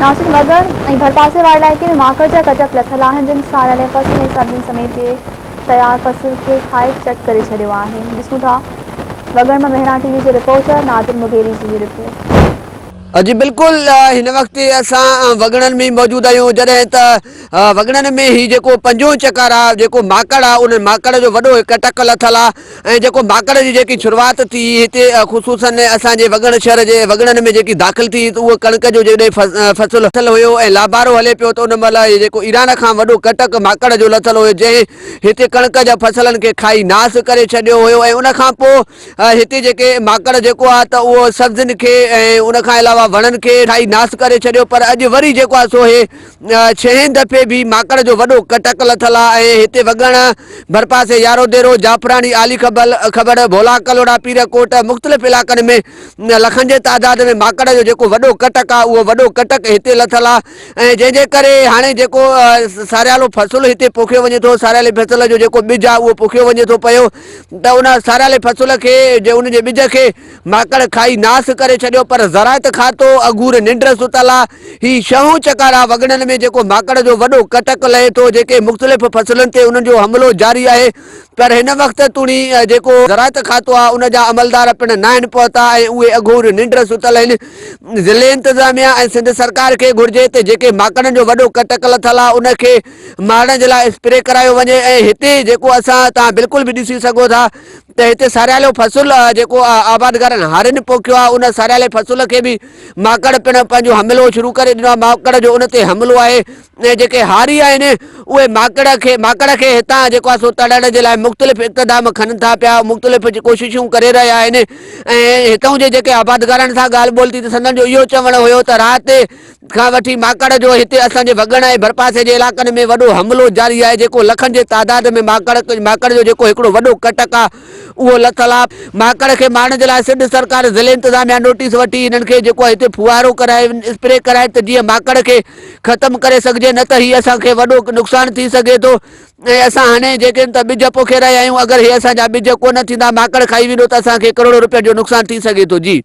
ناصر وڳڻ ۽ ڀرپاسي واري علائقي ۾ ماڪڙ جا ڪٽڪ لٿل آهن جن ساريالي فصل ۽ سبزين سميت ٻئي تيار فصل کي کائي چٽ ڪري ڇڏيو آهي. ڏسون ٿا وڳڻ مان مهراڻ ٽي وي جي رپورٽر نادر مغيري جي هي رپورٽ. جي بلڪل هن وقت اسان وڳڻن ۾ موجود آهيون جڏهن ته وڳڻن ۾ هي جيڪو پنجون چڪر آ جيڪو ماڪڙ آ ان ماڪڙ جو وڏو هڪ ٽڪ لٿل آ ۽ جيڪو ماڪڙ جي جيڪي شروعات ٿي هتي خصوصن اسان جي وڳڻ شهر جي وڳڻن ۾ جيڪي داخل ٿي ته اهو ڪڻڪ جو جيڪڏهن فصل لٿل هيو ۽ لابارو هلي پيو ته ان مهل هي جيڪو ايران کان وڏو ڪٽڪ ماڪڙ جو لٿل هيو جنهن هتي ڪڻڪ جا فصلن کي کائي ناس ڪري ڇڏيو هيو ۽ ان کان پوء هتي جيڪي ماڪڙ جيڪو آهي ته اهو سبزين کي ۽ ان کان علاوه وڻن کي کائي ناس ڪري ڇڏيو پر اڄ وري جيڪو آهي سو هي ڇهين دفعي به ماڪڙ جو وڏو ڪٽڪ لٿل آ ۽ هتي وڳڻ ڀرپاسي يارو ديرو، جعفراڻي، عالي کبڙ، ڀولا ڪلهوڙا، پير ڪوٽ مختلف علائقن ۾ لکن جي تعداد ۾ ماڪڙ جو جيڪو وڏو ڪٽڪ آ اهو وڏو ڪٽڪ هتي لٿل آ ۽ جنهن جي ڪري هاڻي جيڪو ساريالو فصل هتي پوکيو وڃي ٿو ساريالي فصل جو جيڪو ٻج آ اهو پوکيو وڃي ٿو پيو ته ان ساريالي فصل کي ان جي ٻج کي ماڪڙ کائي ناس ڪري ڇڏيو پر زراعت کاتو اگهور ننڊ ستل آ. هي شهون چڪارا وڳڻن ۾ جيڪو ماڪڙ جو وڏو ڪٽڪ لهي ٿو جيڪي مختلف فصلن تي انهن جو حملو جاري آهي پر هن وقت توڻي جيڪو زراعت کاتو آ ان جا عملدار پڻ ناهن پهتا ۽ اهي اگهور ننڊ ستل آهن. ضلعي انتظاميا ۽ سنڌ سرڪار کي گهرجي ته جيڪي ماڪڙن جو وڏو ڪٽڪ لٿل آ ان کي مارڻ جي لاء اسپري ڪرايو وڃي ۽ هتي جيڪو اسان توهان بلڪل به ڏسي سگهو ٿا ته هتي ساريالو فصل جيڪو آبادگارن هارين پوکيو آهي ان ساريالي فصل کي به ماڪڙ پڻ پنهنجو حملو شروع ڪري ڏنو آهي ماڪڙ جو ان تي حملو آهي ۽ جيڪي هاري آهن اهي ماڪڙ کي ماڪڙ کي هتان جيڪو آهي سو تڙڻ جي لاء مختلف اقتدام کڻن ٿا پيا مختلف ڪوششون ڪري رهيا آهن ۽ هتان جي جيڪي آبادگارن سان ڳالهه ٻولهه ٿي ته سندن جو اهو چوڻ هيو ته رات کان وٺي ماڪڙ جو هتي اسان جي وڳڻ ۽ ڀرپاسي جي علائقن ۾ وڏو حملو جاري آهي جيڪو لکن جي تعداد ۾ ماڪڙ ماڪڙ جو جيڪو هڪڙو وڏو ڪٽڪ آهي اهو لٿل آهي ماڪڙ کي مارڻ جي لاء سنڌ سرڪار ضلعي انتظاميا نوٽيس وٺي هنن کي جيڪو هتي ڦوهارو ڪرائي اسپري ڪرائي ته جيئن ماڪڙ کي ختم ڪري سگهجي نه ته هي اسان کي وڏو نقصان ٿي سگهي ٿو ۽ اسان هاڻي جيڪي ته ٻج پوکي رهيا آهيون اگر هي اسان جا ٻج ڪونه ٿيندا ماڪڙ کائي ويندو ته اسان کي ڪروڙو روپين جو نقصان ٿي سگهي ٿو جي.